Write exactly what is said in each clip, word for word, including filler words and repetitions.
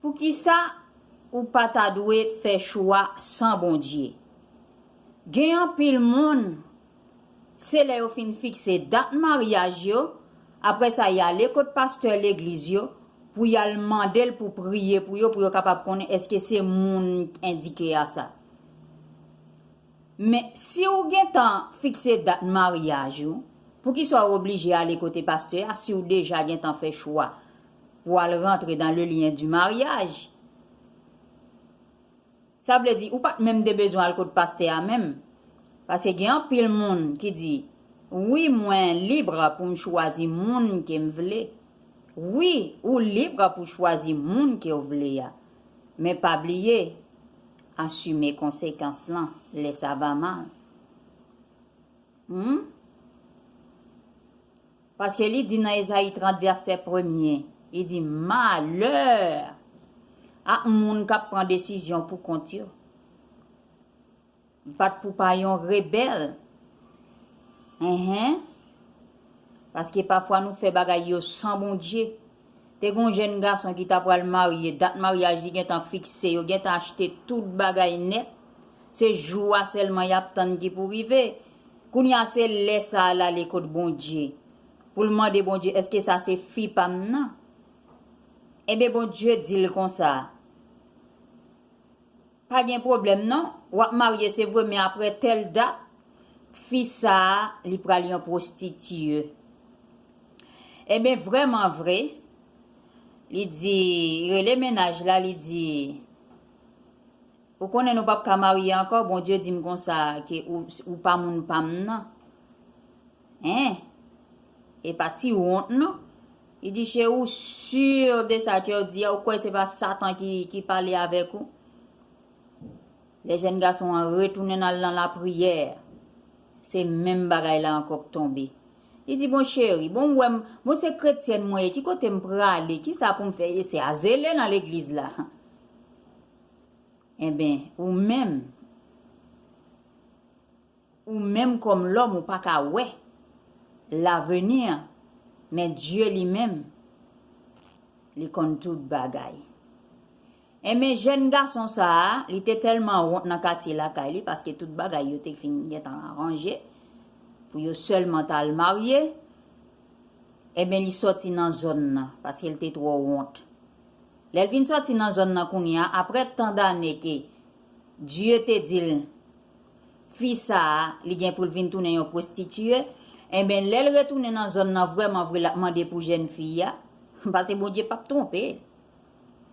Poukisa ou pa ta dwe fè chwa san Bondye? Gen anpil moun, se lè yo fin fikse dat maryaj yo, apre sa, y ale kot pastè legliz yo pou y al mande l pou priye pou yo, pou yo kapab konnen èske se moun endike a sa. Men, si w gentan fikse dat maryaj ou, poukisa w oblije ale kote pastè a si w deja gentan fè chwa pou al rantre dans le lien du mariage? Sa vle di, ou pa t menm te bezwen al kot pastè a menm. Paske gen anpil moun ki di, wi, mwen lib pou m chwazi moun ke m vle. Wi, ou lib pou chwazi moun ke w vle a. Men pa bliye, asime konsekans lan lè sa va mal. Hmm? Paske li di nan Ezayi trant vèsè premye, li di, malè ak moun k ap pran desizyon pou kont yo. Bat pou pa yon rebèl. Enhen. Paske pafwa nou fè bagay yo san Bondye. Te gen yon jèn gason ki ta pral marye, dat maryaj li gentan fikse, yo gentan achte tout bagay nèt. Se jou a sèlman y ap tann ki pou rive. Kounye a se lè sa a l ale kot Bondye pou l mande Bondye, èske sa se fi pa m nan? Ebyen, Bondye di l konsa, pa gen pwoblèm non, w ap marye se vre, men apre tèl dat, fi sa a, li pral yon pwostitiye. Ebyen, vrèman vre, li di, li rele mennaj la, li di, ou konnen nou p ap ka marye ankò, Bondye di m konsa ke ou, ou pa moun pa m nan. Hein? E pa ti wont non. Li di, cheri, ou si de sa ke w di a, ou kwè se pa Satan ki, ki pale avèk ou? Lè jèn gason an retounen al nan lapriyè, se menm bagay la ankò k tonbe. Li di, bon cheri, bon ou wè m, bon se kretyèn mwen ye, ki kote m prale, kisa pou m fè, e se a zele nan legliz la. Enben, ou menm, ou menm kòm lòm, ou pa ka wè laveni, men Dye li menm, li konn tout bagay. Enben, jèn gason sa a, li te tèlman wont nan katye lakay li, paske tout bagay yo te fin gentan aranje pou yo sèlman t al marye. Enben, li sòti nan zòn nan, paske l te twò wont. Lè l vin sòti nan zòn nan kounye a, apre tan dane ke Dye te di l, fi sa a, li gen pou l vin tounen yon pwostitiye, enben, lè l retounen nan zòn nan vrèman vre, l ap mande pou jèn fi a, paske Bondye p ap twonpe l.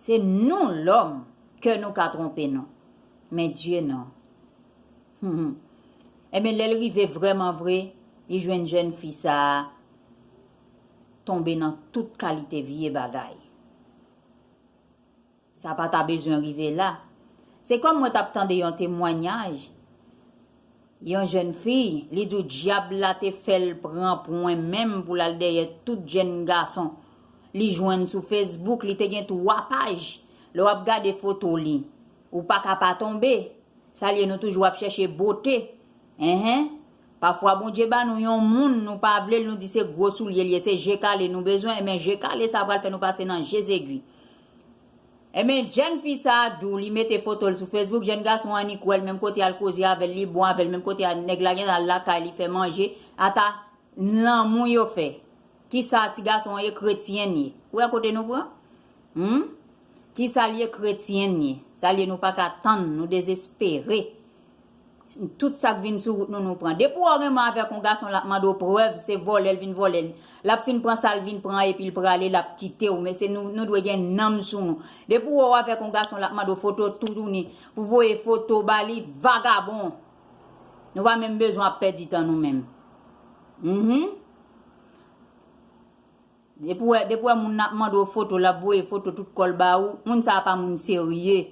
Se nou, lòm, ke nou ka twonpe nou. Men Dye, non. Enben, lè l rive vrèman vre, li jwenn jèn fi sa a tonbe nan tout kalite vye bagay. Sa pa ta bezwen rive la. Se kòm mwen t ap tande yon temwayaj. Yon jèn fi, li di w dyab la te fè l pran pwen menm pou l al dèyè tout jèn gason li jwenn sou Facebook. Li te gen twa paj. Lè w ap gade foto li, ou pa ka pa tonbe. Sa l ye, nou toujou ap chèche bote. Enhen. Pafwa Bondye ba nou yon moun, nou pa vle l, nou di se gwo soulye l ye, se je kale nou bezwen, men je kale sa pral fè nou pase nan je zegwi. Enben, jèn fi sa a dou, li mete foto l sou Facebook, jèn gason an annik wè l, menm kote al koze avè l, li bon avè l, menm kote a nèg la gentan al lakay li fè manje, ata lanmou yo fè. Kisa ti gason an ye? Kretyen ye. Ou wè kote nou pran? Hmm? Kisa l ye? Kretyen ye. Sa l ye, nou pa ka tann, nou dezespere. Tout sa k vin sou wout nou, nou pran. Depi w renmen avèk yon gason, l ap mande w prèv, se vòlè l vin vòlè. L ap fin pran sa l vin pran epi l prale, l ap kite w. Men se nou, nou dwe gen nanm sou nou. Depi w wè w avèk yon gason, l ap mande w foto toutouni, pou voye foto ba li, vagabon. Nou pa menm bezwen ap pèdi tan nou menm. Mhm. Depi w wè, depi w wè moun nan ap mande w foto, l ap voye foto tout kò l ba ou, moun sa a pa moun serye.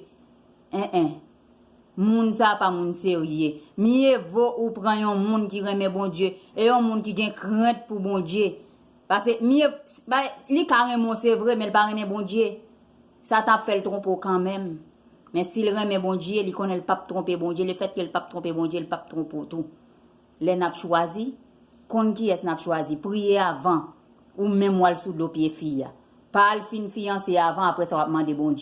En en. Moun sa a pa moun serye. Mye vo ou pran yon moun ki renmen Bondye e yon moun ki gen krent pou Bondye. Paske mye, ba, li ka renmen w, se vre, men l pa renmen Bondye. Satan ap fè l twonpe w kanmenm. Men si l renmen Bondye, li konnen l p ap twonpe Bondye. Lefètke l p ap twonpe Bondye, l p ap twonpe w tou. Lè n ap chwazi, konn kiyès n ap chwazi. Priye avan ou menm w al sou do pye fi a. Pa al fin fiyanse avan, apre sa w ap mande Bondye.